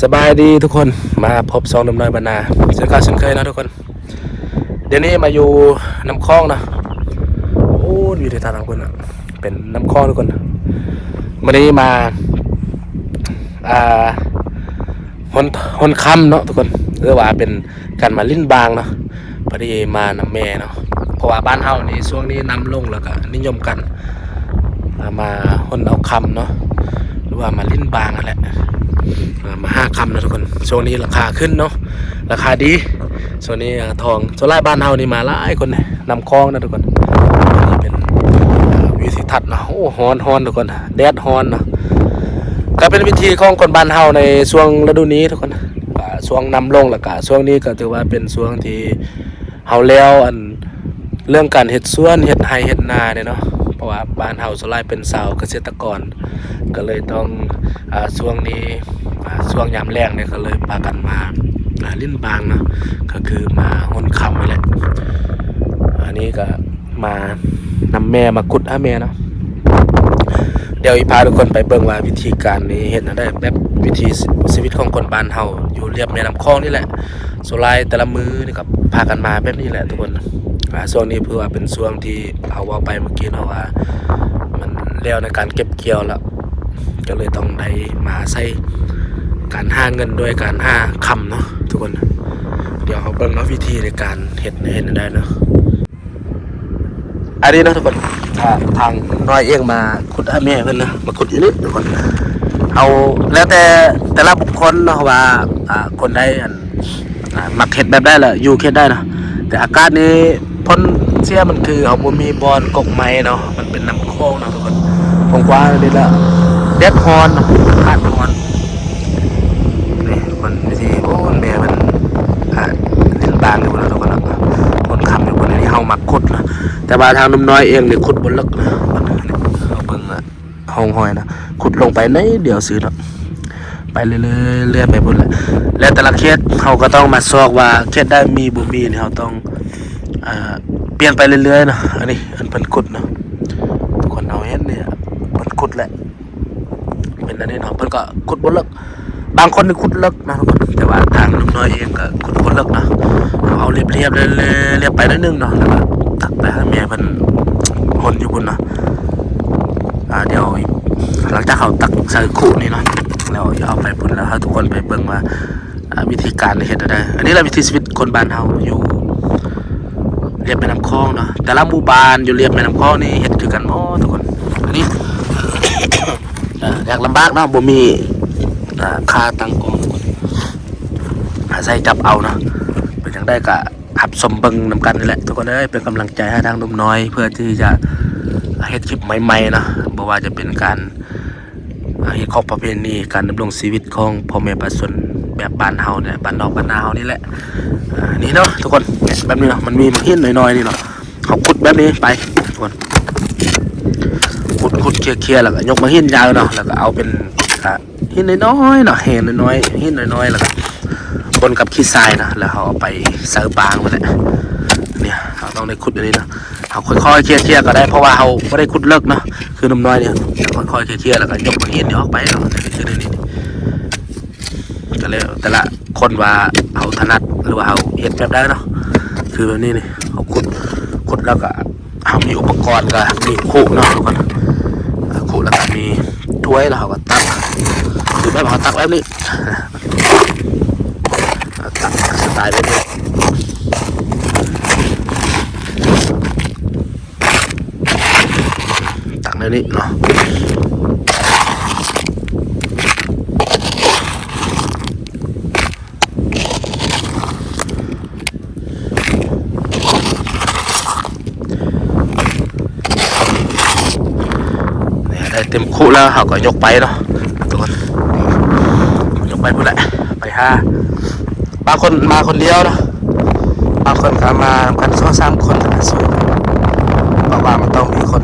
ສະບາຍດີທຸກຄົນ ມາພົບຊ່ອງໜຸ່ມນ້ອຍບ້ານນາ ເຊັ່ນເກົ່າເຊັ່ນເຄີຍເນາະທຸກຄົນ. ດຽວນີ້ມາຢູ່ນ້ຳຂອງເນາະ. ໂອ້ ວິວທິວທັດທາງພຸ້ນນະ ເປັນນ້ຳຂອງທຸກຄົນ. ມື້ນີ້ມາ ອ່າ ຫົນ ຫົນຄຳເນາະທຸກຄົນ ຫຼືວ່າເປັນການມາຫຼິ້ນບາງເນາະ. ພໍດີມານຳແມ່ເນາະ ເພາະວ່າບ້ານເຮົານີ້ຊ່ວງນີ້ນ້ຳລົງ ແລ້ວກໍນິຍົມກັນ ອ່າ ມາຫົນເອົາຄຳເນາະ ຫຼືວ່າມາຫຼິ້ນບາງຫັ້ນແຫຼະ ອ່າ ມາຫາຄຳເນາະທຸກຄົນ. ຊ່ວງນີ້ລາຄາຂຶ້ນເນາະ ລາຄາດີ ຊ່ວງນີ້ ອ່າ ທອງ. ສ່ວນຫຼາຍບ້ານເຮົານີ້ມາຫຼາຍຄົນເດ້ ນ້ຳຂອງນະທຸກຄົນ. ນີ້ເປັນ ອ່າ ວິວທິວທັດເນາະ. ໂອ້ ຮ້ອນ ຮ້ອນທຸກຄົນ ແດດຮ້ອນເນາະ. ກໍເປັນວິຖີຂອງຄົນບ້ານເຮົາໃນຊ່ວງລະດູນີ້ທຸກຄົນ ອ່າ ຊ່ວງນ້ຳລົງ ແລ້ວກະຊ່ວງນີ້ກໍຖືວ່າເປັນຊ່ວງທີ່ເຮົາແລ້ວ ອັນ ເລື່ອງການເຮັດສວນ ເຮັດໄຮ່ເຮັດນາເດ້ເນາະ. ເພາະວ່າບ້ານເຮົາສ່ວນຫຼາຍເປັນຊາວກະເສດຕະກອນ ກໍເລີຍຕ້ອງ ອ່າ ຊ່ວງນີ້ ອ່າ ຊ່ວງຍາມແລ້ງນີ້ກໍເລີຍພາກັນມາ ອ່າ ຫຼິ້ນບາງເນາະ ກໍຄືມາຫົນຄຳນີ້ແຫຼະ. ອັນນີ້ກໍ ມານຳແມ່ ມາຂຸດຫາແມ່ເນາະ. ດຽວອີພາທຸກຄົນໄປເບິ່ງວ່າວິທີການນີ້ເຮັດແນວໃດ ແບບວິຖີຊີວິດຂອງຄົນບ້ານເຮົາຢູ່ລຽບແມ່ນ້ຳຂອງນີ້ແຫຼະ. ສ່ວນຫຼາຍແຕ່ລະມື້ນີ້ກໍພາກັນມາແບບນີ້ແຫຼະທຸກຄົນ. ອ່າ ຊ່ວງນີ້ຄືວ່າເປັນຊ່ວງທີ່ເຮົາເວົ້າໄປເມື່ອກີ້ເນາະວ່າ ມັນແລ້ວໃນການເກັບກ່ຽວແລ້ວ ກໍເລີຍຕ້ອງໄດ້ມາອາໄສການຫາເງິນດ້ວຍການຫາຄຳເນາະທຸກຄົນ. ດຽວເຮົາເບິ່ງເນາະ ວິທີໃນການເຮັດ ເຮັດແນວໃດເນາະ. ອັນນີ້ເນາະທຸກຄົນ ອ່າ ທາງໜຸ່ມນ້ອຍເອງມາຂຸດຫາແມ່ເພິ່ນນະ ມາຂຸດຢູ່ນີ້ທຸກຄົນ. ເຮົາແລ້ວແຕ່ແຕ່ລະບຸກຄົນເນາະວ່າ ອ່າ ຄົນໃດ ອັນ ອ່າ ມັກເຮັດແບບໃດລະຢູ່ເຂດໃດເນາະ. ແຕ່ອາກາດນີ້ຜົນເສຍມັນຄືເຮົາບໍ່ມີບ່ອນກົກໄມ້ເນາະ ມັນເປັນນ້ຳຂອງເນາະທຸກຄົນ. ກວ້າງໆ ນີ້ລະ ແດດຮ້ອນເນາະ ອາກາດຮ້ອນ. ນີ້ທຸກຄົນ ວິທີ ໂອ້ ແມ່ເພິ່ນ ອ່າ ຫຼິ້ນບາງຢູ່ພຸ້ນນະທຸກຄົນເນາະ ຄົນຄ້ຳຢູ່ພຸ້ນ. ອັນນີ້ເຮົາມາຂຸດນະ ແຕ່ວ່າທາງໜຸ່ມນ້ອຍເອງນີ້ຂຸດບໍ່ເລິກນະ. ເຮົາເບິ່ງ ອ່າ ຮ່ອງຮອຍນະ ຂຸດລົງໄປໜ້ອຍດຽວຊື່ເນາະ ໄປເລື້ອຍໆ ເລື້ອຍໄປພຸ້ນແຫຼະ. ແລະແຕ່ລະເຂດເຮົາກໍຕ້ອງມາຊອກວ່າເຂດໃດມີບໍ່ມີນີ້ ເຮົາຕ້ອງ ອ່າ ປ່ຽນໄປເລື້ອຍໆເນາະ. ອັນນີ້ອັນເພິ່ນຂຸດເນາະ ທຸກຄົນ ເຮົາເຫັນນີ້ເພິ່ນຂຸດແຫຼະ ເປັນອັນນີ້ເນາະ ເພິ່ນກໍຂຸດບໍ່ເລິກ. ບາງຄົນນີ້ຂຸດເລິກເນາະທຸກຄົນ ແຕ່ວ່າທາງໜຸ່ມນ້ອຍເອງກໍຂຸດບໍ່ເລິກເນາະ. ເຮົາເອົາລຽບໆ ລຽບໄປໜ້ອຍໜຶ່ງເນາະ ແລ້ວກໍຕັກໄປໃຫ້ແມ່ເພິ່ນຫົນຢູ່ພຸ້ນເນາະ. ອ່າ ດຽວຫຼັງຈາກເຮົາຕັກໃສ່ຄຸນີ້ເນາະ ແລ້ວເອົາໄປພຸ້ນ ແລ້ວໃຫ້ທຸກຄົນໄປເບິ່ງວ່າ ອ່າ ວິທີການເຮັດແນວໃດ. ອັນນີ້ລະວິຖີຊີວິດຄົນບ້ານເຮົາຢູ່ລຽບແມ່ນ້ຳຂອງເນາະ. ແຕ່ລະໝູ່ບ້ານຢູ່ລຽບແມ່ນ້ຳຂອງນີ້ເຮັດຄືກັນໝົດທຸກຄົນ. ອັນນີ້ ເອີ ຍາກລຳບາກເນາະ ບໍ່ມີ ອ່າ ຂາຕັ້ງກ້ອງ ອາໄສຈັບເອົາເນາະ. ເປັນຈັ່ງໃດກະຮັບຊົມເບິ່ງນຳກັນນີ້ແຫຼະທຸກຄົນເອີຍ ເປັນກຳລັງໃຈໃຫ້ທາງໜຸ່ມນ້ອຍ ເພື່ອທີ່ຈະເຮັດຄລິບໃໝ່ໆເນາະ ບໍ່ວ່າຈະເປັນການ ອ່າ ຮີດຄອງປະເພນີ ການດຳລົງຊີວິດຂອງພໍ່ແມ່ປະຊາຊົນແບບບ້ານເຮົານີ້ແຫຼະ ບ້ານນອກບ້ານນາເຮົານີ້ແຫຼະ. ອ່າ ນີ້ເນາະທຸກຄົນ ແບບນີ້ເນາະ ມັນມີຫີນນ້ອຍໆນີ້ເນາະ ເຮົາຂຸດແບບນີ້ໄປທຸກຄົນ ຂຸດໆ ເຄຍໆ ແລ້ວກໍຍົກມາຫີນຍາວເນາະ ແລ້ວກໍເອົາເປັນ ອ່າ ຫີນນ້ອຍໆເນາະ ແຮ່ນ້ອຍໆ ຫີນນ້ອຍໆ ແລ້ວກໍປົນກັບຂີ້ຊາຍເນາະ ແລ້ວເຮົາເອົາໄປໃສ່ບາງພຸ້ນແຫຼະ. ນີ້ເຮົາຕ້ອງໄດ້ຂຸດອັນນີ້ເນາະ ເຮົາຄ່ອຍໆ ເຄຍໆ ກໍໄດ້ ເພາະວ່າເຮົາບໍ່ໄດ້ຂຸດເລິກເນາະ ຄືໜຸ່ມນ້ອຍນີ້ ຄ່ອຍໆ ເຄຍໆ ແລ້ວກໍຍົກຫີນນີ້ອອກໄປເນາະ. ນີ້ຄືນີ້ ກໍແລ້ວແຕ່ລະຄົນວ່າເຮົາຖະໜັດ ຫຼືວ່າເຮົາເຮັດແບບໃດເນາະ. ຄືແບບນີ້ນີ້ ເຮົາຂຸດ ຂຸດແລ້ວກໍ ເຮົາມີອຸປະກອນ ກໍມີຄຸເນາະທຸກຄົນ ຄຸ ແລ້ວກໍມີຖ້ວຍ ແລ້ວເຮົາກໍຕັກ ຄືແບບເຮົາຕັກແບບນີ້ ຕັກສະໄຕແບບນີ້ ຕັກແນວນີ້ເນາະ. ນີ້ ໄດ້ເຕັມຄຸແລ້ວ ເຮົາກໍຍົກໄປເນາະທຸກຄົນ ຍົກໄປພຸ້ນແຫຼະ ໄປຫາ. ບາງຄົນມາຄົນດຽວເນາະ ບາງຄົນກໍມານຳກັນສອງສາມຄົນກໍສູງ ເພາະວ່າມັນຕ້ອງມີຄົນ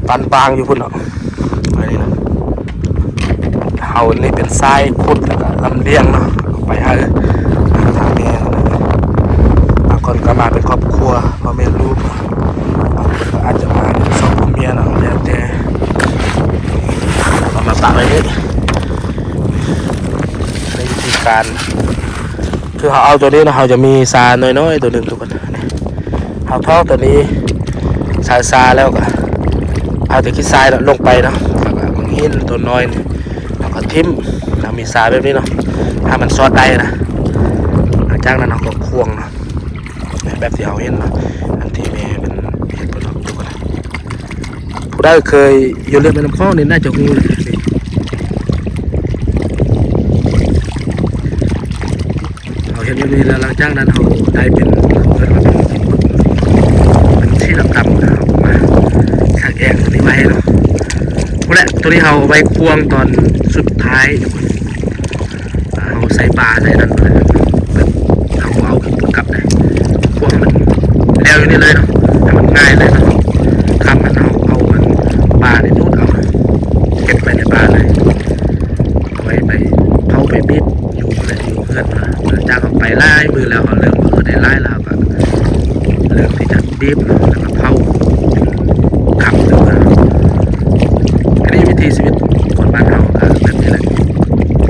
ປັນບາງຢູ່ພຸ້ນເນາະ. ອັນນີ້ນະ ເຮົານີ້ເປັນສາຍຂຸດ ແລ້ວກໍລຳລຽງເນາະ ໄປຫາທາງແມ່. ບາງຄົນກໍມາເປັນຄອບຄົວ ພໍ່ແມ່ລູກ ບາງຄົນກໍອາດຈະມາເປັນສອງຜົວເມຍເນາະ ແລ້ວແຕ່ວ່າມັກ ປະໄວ້ນີ້ ໃນວິທີການ ຄືເຮົາເອົາຕົວນີ້ເນາະ ເຮົາຈະມີຊານ້ອຍໆຕົວໜຶ່ງທຸກຄົນ ນີ້ ເຮົາຖອກຕົວນີ້ ຊາຍຊາແລ້ວກໍເອົາແຕ່ຂີ້ຊາຍເນາະ ລົງໄປເນາະ ແລ້ວກໍມັນຫີນຕົວນ້ອຍນີ້ ເຮົາກໍຖິ້ມ ເຮົາມີຊາແບບນີ້ເນາະ ຖ້າມັນຊອດໄດ້ນະ ຫຼັງຈາກນັ້ນເຮົາກໍຂວງເນາະ ແບບທີ່ເຮົາເຫັນເນາະ ອັນທີ່ແມ່ເພິ່ນເຮັດເພິ່ນເນາະ ທຸກຄົນ ຜູ້ໃດເຄີຍຢູ່ເລາະແມ່ນ້ຳຂອງນີ້ໜ້າຈະຮູ້ແຫຼະ ນີ້ ເຮົາເຮັດແບບນີ້ແລ້ວ ຫຼັງຈາກນັ້ນເຮົາໄດ້ເປັນ ເຂົາເອີ້ນວ່າເປັນ ເປັນສີດຳໆ ເຮົາມາສັກແອງຕົວນີ້ໄວ້ເນາະ ພຸ້ນແຫຼະ ຕົວນີ້ເຮົາເອົາໄວ້ຂວງຕອນສຸດທ້າຍ ເຮົາໃສ່ປາໃສ່ນັ້ນ ແບບເຮົາບໍ່ເອົາຂຶ້ນກັບໄດ້ ພວກໃຫ້ມັນແລ້ວຢູ່ນີ້ເລີຍເນາະ ໃຫ້ມັນງ່າຍເລີຍເນາະ ຄຳນັ້ນເຮົາເອົາອັນປານີ້ດູດເອົາ ເກັບໄວ້ໃນປາເລີຍ ເອົາໄວ້ໄປເຜົາໄປບີດຢູ່ຫັ້ນແຫຼະ ຢູ່ເຮືອນພຸ້ນນະ ຫຼັງຈາກເຮົາໄປຫຼາຍມື້ແລ້ວ ເຮົາເລີ່ມວ່າ ເອີ ໄດ້ຫຼາຍແລ້ວ ເຮົາກໍເລີ່ມທີ່ຈະ ບີບເນາະ ແລ້ວກໍເຜົາເປັນຄຳຂຶ້ນມາ. ອັນນີ້ວິຖີຊີວິດຄົນບ້ານເຮົາກໍແບບນີ້ແຫຼະ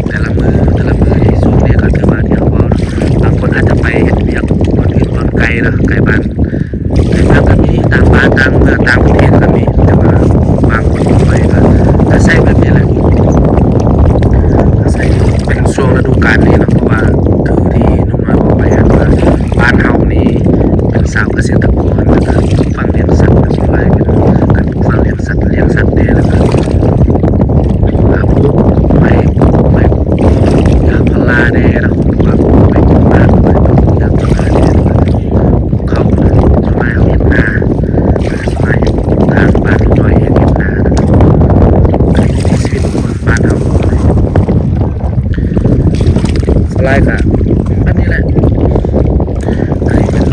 ແຕ່ລະມື້ ແຕ່ລະມື້ນີ້ ຊ່ວງນີ້ກໍຖືວ່າທີ່ເຮົາເວົ້າເນາະ ບາງຄົນອາດຈະໄປເຮັດວຽກບ່ອນອື່ນບ່ອນໄກເນາະ ໄກບ້ານ ໃນເມືອງກໍມີ ຕ່າງບ້ານຕ່າງເມືອງຕ່າງປະເທດກໍມີ ແຕ່ວ່າບາງຄົນກໍໄປກໍອາໄສແບບນີ້ແຫຼະ ອາໄສເປັນຊ່ວງລະດູການນີ້ເນາະ ເພາະວ່າຄືທີ່ໜຸ່ມນ້ອຍບອກໄປຫັ້ນວ່າ ບ້ານເຮົານີ້ເປັນຊາວກະເສດຕະກອນ ແລ້ວກໍປູກຝັງລ້ຽງສັດ ສ່ວນຫຼາຍເປັນການປູກຝັງລ້ຽງສັດ ລ້ຽງສັດແດ່ ແລ້ວກໍ ອ່າ ປູກໄມ້ ປູກໄມ້ ປູກຢາງພາລາແດ່ເນາະ ເພາະວ່າໄປປູກໝາກ ໄປປູກຢາງພາລາແດ່ ປູກເຂົ້າ ສ່ວນຫຼາຍເຮົາເຮັດນາ ສ່ວນຫຼາຍຢູ່ທາງບ້ານໜຸ່ມນ້ອຍເຮັດນາ ອັນນີ້ວິຖີຊີວິດຄົນບ້ານເຮົາ ສ່ວນຫຼາຍກໍແບບນີ້ແຫຼະ ອັນນີ້ເປັນ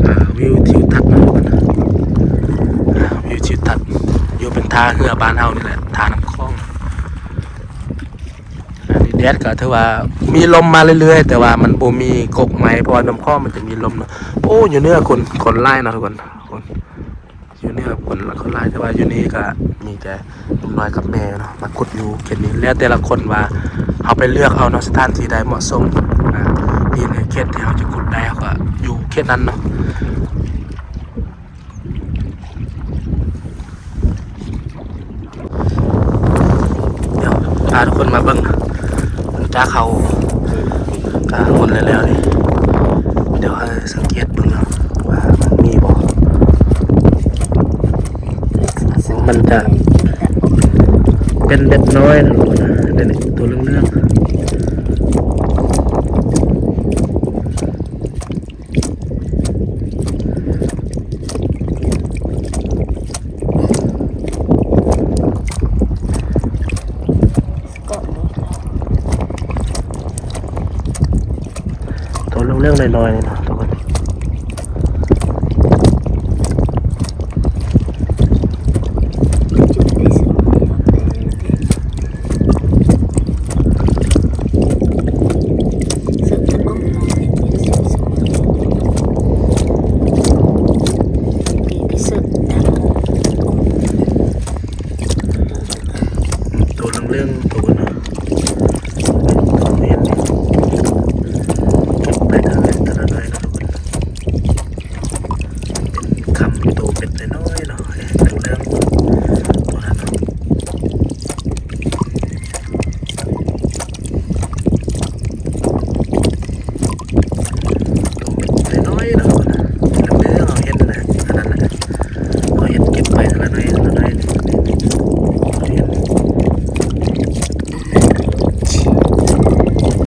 ອ່າ ວິວທິວທັດເນາະ ທຸກຄົນ ອ່າ ວິວທິວທັດ ຢູ່ເປັນທ່າເຮືອບ້ານເຮົານີ້ແຫຼະ ທ່ານ້ຳຂອງ ອັນນີ້ແດດກໍຖືວ່າມີລົມມາເລື້ອຍໆ ແຕ່ວ່າມັນບໍ່ມີກົກໄມ້ ເພາະວ່ານ້ຳຂອງມັນຈະມີລົມເນາະ ໂອ້ ຢູ່ເໜືອຄົນ ຄົນຫຼາຍເນາະ ທຸກຄົນ ຄົນ ຢູ່ເໜືອຄົນ ຄົນຫຼາຍ ແຕ່ວ່າຢູ່ນີ້ກໍມີແຕ່ໜຸ່ມນ້ອຍກັບແມ່ເນາະ ມາຂຸດຢູ່ເຂດນີ້ ແລ້ວແຕ່ລະຄົນວ່າເຮົາໄປເລືອກເອົາເນາະ ສະຖານທີ່ໃດເໝາະສົມ ອ່າ ທີ່ໃນເຂດທີ່ເຮົາຈະຂຸດໄດ້ ເຮົາກໍຢູ່ເຂດນັ້ນເນາະ ດຽວພາທຸກຄົນມາເບິ່ງ ຫຼັງຈາກເຮົາກາງຄົນແລ້ວໆນີ້ ດຽວໃຫ້ສັງເກດເບິ່ງເນາະວ່າມັນມີບໍ່ ມັນຈະເປັນເບັດນ້ອຍນະ ທຸກຄົນນະ ເປັນໂຕເຫຼືອງໆ. ໂຕເຫຼືອງໆນ້ອຍໆນີ້ເນາະ ທຸກຄົນ. ໂຕເຫຼືອງໆ ໂຕເນ